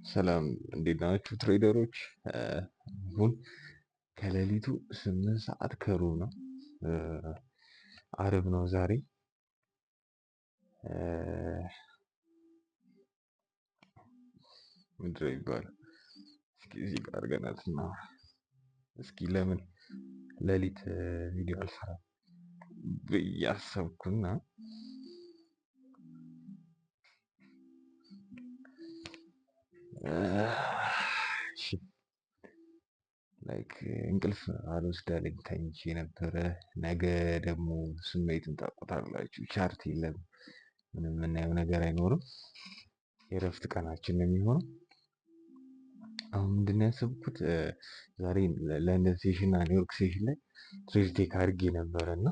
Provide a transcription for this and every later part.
ሰላም፣ እንዴት ናችሁ trader ኦች? አሁን ከሌሊቱ 8 ሰዓት ከሩብ ነው። አርብ ነው ዛሬ። ምንድን ነው የሚባለው? እስኪ እዚህ ጋር አድርገናት እና እስኪ ለምን ሌሊት ቪዲዮ አልሰራም ብዬ አሰብኩና እሺ፣ like እንቅልፍ አልወስዳለኝ፣ ተኝቼ ነበረ። ነገ ደግሞ ስሜቱን ታውቁታላችሁ። Chart የለም፣ ምንም የምናየው ነገር አይኖርም። የእረፍት ቀናችን ነው የሚሆነው። አሁን ምንድን ነው ያሰብኩት፣ ዛሬ ለንደን session እና ኒውዮርክ session ላይ trade take አድርጌ ነበረ እና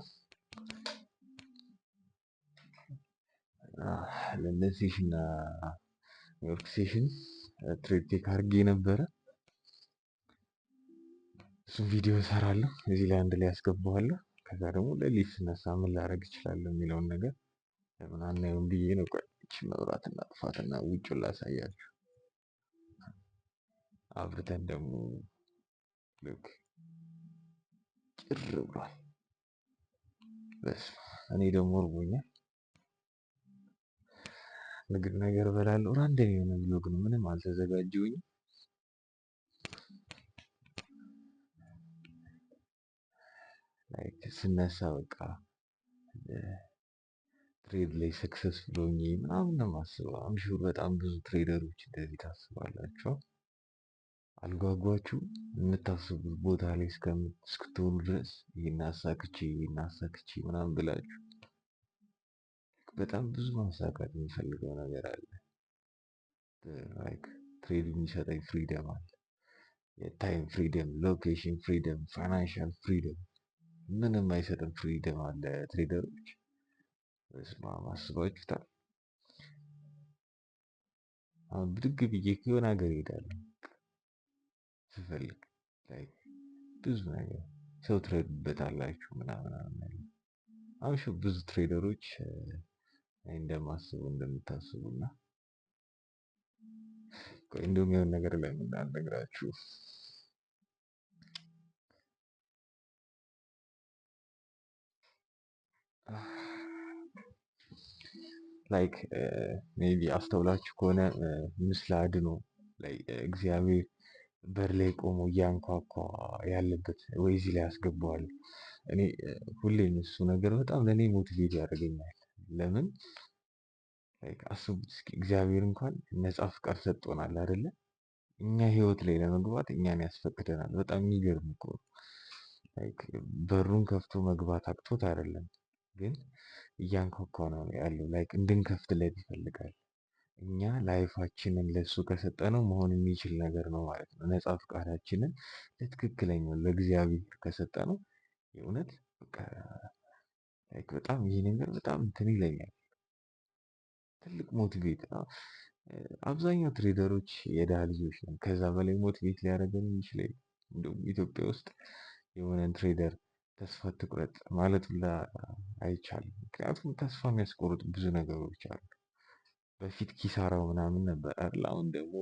ለንደን session እና ኒውዮርክ session trade take አድርጌ ነበረ። እሱን ቪዲዮ እሰራለሁ፣ እዚህ ላይ አንድ ላይ ያስገባዋለሁ። ከዛ ደግሞ ሌሊት ስነሳ ምን ላደርግ እችላለሁ የሚለውን ነገር ለምን አናየውም ብዬ ነው። ቆይ ይህቺ መብራት እናጥፋትና ውጩን ላሳያችሁ። አብርተን ደግሞ ልክ ጭር ብሏል። በስመ አብ፣ እኔ ደግሞ እርቦኛል። ምግብ ነገር እበላለሁ። Random የሆነ vlog ነው፣ ምንም አልተዘጋጀሁኝም። Like ስነሳ በቃ trade ላይ successful ሆኜ ምናምን ነው የማስበው። I'm sure በጣም ብዙ trader ኦች እንደዚህ ታስባላችሁ። አልጓጓችሁ የምታስቡት ቦታ ላይ እስክትሆኑ ድረስ ይሄን አሳክቼ፣ ይሄን አሳክቼ ምናምን ብላችሁ በጣም ብዙ ማሳካት የምፈልገው ነገር አለ። Like trade የሚሰጠኝ freedom አለ። የ time freedom፣ location freedom፣ financial freedom፣ ምንም አይሰጥም freedom አለ trader ኦች። በስመ አብ፣ አስባችሁታል? አሁን ብድግ ብዬ የሆነ ሀገር እሄዳለሁ ስፈልግ፣ like ብዙ ነገር ሰው ትረዱበታላችሁ ምናምን ነገር። I'm sure ብዙ trader ኦች እንደማስቡ እንደምታስቡ እና ቆይ እንደውም የሆነ ነገር ለምን አልነግራችሁ? Like maybe አስተውላችሁ ከሆነ ምስለ አድኖ ላይ እግዚአብሔር በር ላይ ቆሞ እያንኳኳ ያለበት ወይ እዚህ ላይ ያስገባዋል። እኔ ሁሌም እሱ ነገር በጣም ለእኔ motivate ያደርገኛል። ለምን፣ like አስቡት እስኪ፣ እግዚአብሔር እንኳን ነፃ ፍቃድ ሰጥቶናል አይደለ? እኛ ህይወት ላይ ለመግባት እኛን ያስፈቅደናል። በጣም የሚገርም እኮ ነው። Like በሩን ከፍቶ መግባት አቅቶት አይደለም፣ ግን እያንኳኳ ነው ያለው። Like እንድንከፍትለት ይፈልጋል። እኛ life ኣችንን ለእሱ ከሰጠነው መሆን የሚችል ነገር ነው ማለት ነው። ነፃ ፍቃዳችንን ለትክክለኛው ለእግዚአብሔር ከሰጠነው የእውነት በቃ like በጣም ይሄ ነገር በጣም እንትን ይለኛል። ትልቅ motivate። አብዛኛው trader ኦች የድሃ ልጆች ነን። ከዛ በላይ motivate ሊያደርገን የሚችል የለም። እንደውም ኢትዮጵያ ውስጥ የሆነን trader ተስፋ ትቁረጥ ማለት ሁላ አይቻልም። ምክንያቱም ተስፋ የሚያስቆርጡ ብዙ ነገሮች አሉ። በፊት ኪሳራው ምናምን ነበር አይደል? አሁን ደግሞ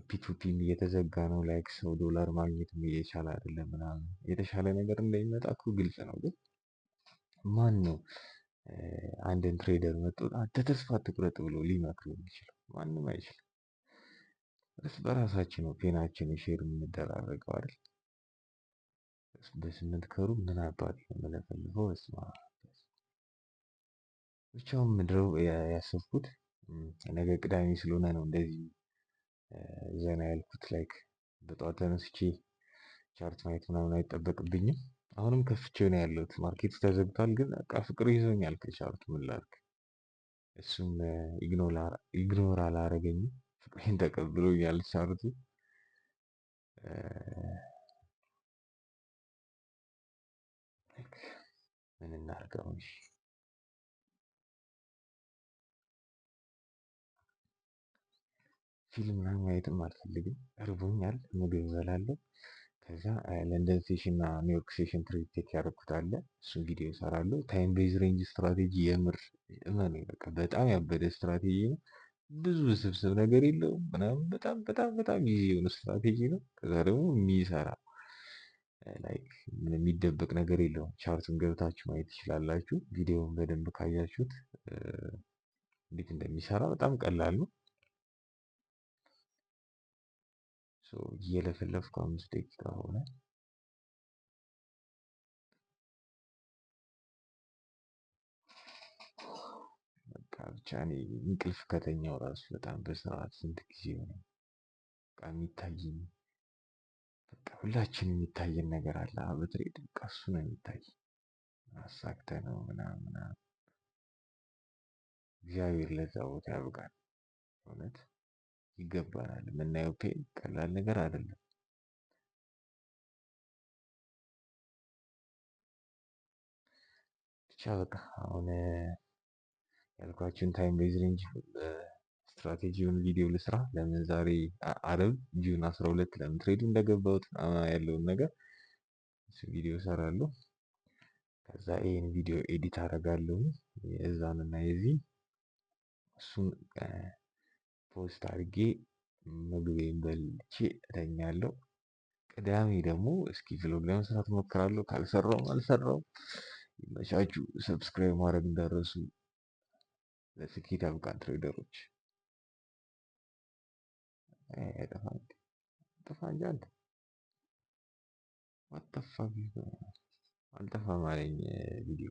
P2P ም እየተዘጋ ነው። Like ሰው ዶላር ማግኘትም እየቻለ አይደለም ምናምን። የተሻለ ነገር እንደሚመጣ እኮ ግልጽ ነው። ግን ማን ነው አንድን trader መጥቶ አንተ ተስፋ አትቁረጥ ብሎ ሊመክረው የሚችለው? ማንም አይችልም። እርስ በራሳችን ነው pain ኣችንን share የምንደራረገው አይደል? በ8:15 ምን አባት ነው የምለፈልፈው? በስመ አብ። ብቻውን ምድረው ያሰብኩት ነገ ቅዳሜ ስለሆነ ነው እንደዚህ ዘና ያልኩት። Like በጠዋት ተነስቼ chart ማየት ምናምን አይጠበቅብኝም። አሁንም ከፍቼው ነው ያለሁት። Market ኡ ተዘግቷል፣ ግን በቃ ፍቅር ይዞኛል ከ chart ኡ፣ ምን ላድርግ? እሱም ignore አላረገኝም። ፍቅሬን ተቀብሎኛል chart ኡ። ምን እናድርገው? እሺ፣ ፊልም ምናምን ማየትም አልፈልግም። እርቦኛል፣ ምግብ እበላለሁ። ከዛ ለንደን session እና ኒውዮርክ session trade take ያደረኩት አለ። እሱን ቪዲዮ እሰራለሁ። Time based range strategy የምር እመኑኝ በቃ በጣም ያበደ ስትራቴጂ ነው። ብዙ ውስብስብ ነገር የለውም ምናምን፣ በጣም በጣም በጣም easy የሆነ ስትራቴጂ ነው። ከዛ ደግሞ የሚሰራ፣ like ምንም የሚደበቅ ነገር የለውም። Chart ኡን ገብታችሁ ማየት ትችላላችሁ። ቪዲዮውን በደንብ ካያችሁት እንዴት እንደሚሰራ በጣም ቀላል ነው። So እየለፈለፍኩ 5 ደቂቃ ሆነ። በቃ ብቻ እኔ እንቅልፍ ከተኛው ራሱ በጣም በስርዓት ስንት ጊዜ ሆነ። በቃ የሚታየኝ፣ በቃ ሁላችንም የሚታየን ነገር አለ። በ trade በቃ እሱ ነው የሚታይ፣ አሳክተ ነው ምናምን ምናምን። እግዚአብሔር ለዛ ቦታ ያብቃን። እውነት ይገባናል። የምናየው pain ቀላል ነገር አይደለም። ብቻ በቃ አሁን ያልኳችሁን time based range strategy ውን ቪዲዮ ልስራ። ለምን ዛሬ አረብ June 12 ለምን trade ኡ እንደገባሁት ያለውን ነገር እሱ ቪዲዮ እሰራለሁ። ከዛ ይሄን ቪዲዮ edit አደርጋለሁ፣ የዛን እና የዚህ፣ እሱን post አድርጌ ምግቤን በልቼ እተኛለሁ። ቅዳሜ ደግሞ እስኪ vlog ለመስራት እሞክራለሁ። ካልሰራውም አልሰራውም። ይመቻችሁ። Subscribe ማድረግ እንዳትረሱ። ለስኬት ያብቃን trader ኦች። አይጠፋም፣ ጠፋ እንጂ አንተ፣ what the fuck፣ አልጠፋም አለኝ ቪዲዮ።